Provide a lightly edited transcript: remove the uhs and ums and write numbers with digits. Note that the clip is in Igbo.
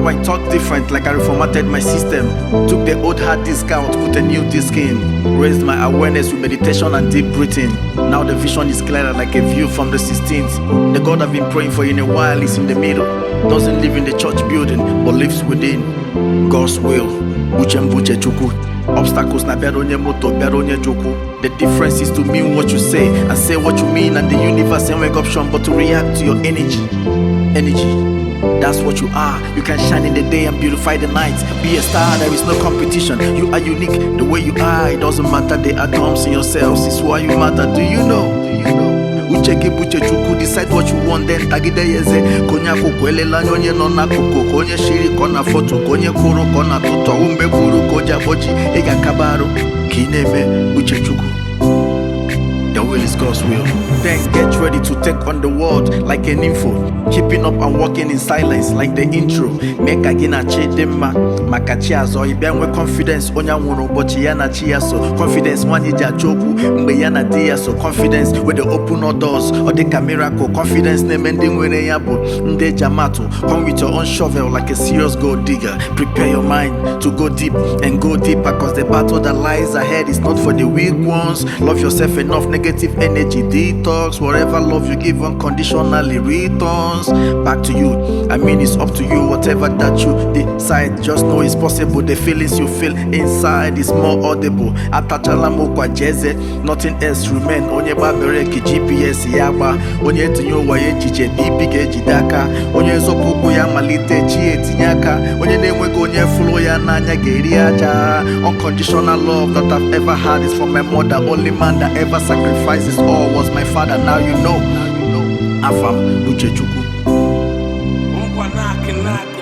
I talk different, like I reformatted my system. Took the old hard disk out, put a new disk in. Raised my awareness with meditation and deep breathing. Now the vision is clearer, like a view from the 16th. The God I've been praying for in a while is in the middle. Doesn't live in the church building, but lives within. God's will. Uche m bụ uche Chukwu. Obstacles na bịara onye moto bịara onye jukwu. The difference is to mean what you say and say what you mean, and the universe enweghị option but to react to your energy. Energy. That's what you are. You can shine in the day and beautify the night. Be a star, there is no competition. You are unique the way you are. It doesn't matter the atoms in yourselves. It's why you matter. Do you know? Do you know? Uche gị bụ uche Chukwu. Decide what you want, then tagide ya eze ka onye akwụkwọ elela anya onye nọ n'akụkụ ka onye shiri ka ọ na foto ka onye kwụrụ ka ọ na-atụtụ ọwụ mgbe gburu ka o ji akpọchi ị ga-akaba arụ ka ị na-eme uche Chukwu. Your will is God's will. Then get ready to take on the world like an info. Keeping up and walking in silence like the intro. Mee ka gị na chi dị mma maka chi azọ ị bịa nwee confidence onye nwụrụ ụbọchị ya na chi ya so. Confidence nwaanyị ji achọ okwu mgbe ya na di ya so. Confidence with the open all doors ọ dị ka miracle. Confidence na-eme ndị nwere ya bụ ndị eji amatụ. Come with your own shovel like a serious gold digger. Prepare your mind to go deep and go deeper, 'cause the battle that lies ahead is not for the weak ones. Love yourself enough, negative energy detox. Whatever love you give unconditionally returns back to you. I mean, it's up to you, whatever that you decide. Just know it's possible. The feelings you feel inside is more audible. Atachala m ụkwa jeze, nothing else remain. Onye gba brake, GPS ya gba. Onye etinye ụwa ya echiche, BP ga-ejide aka. Onye zọpụ ụkwụ ya malite chi etinye aka. Onye na-enweghị onye fụrụ ya n'anya ga-eri aja. Unconditional love that I've ever had is from my mother. Only man that ever sacrifices all was my father. Now you know. Afam Uchechukwu. Ngwa knock knock.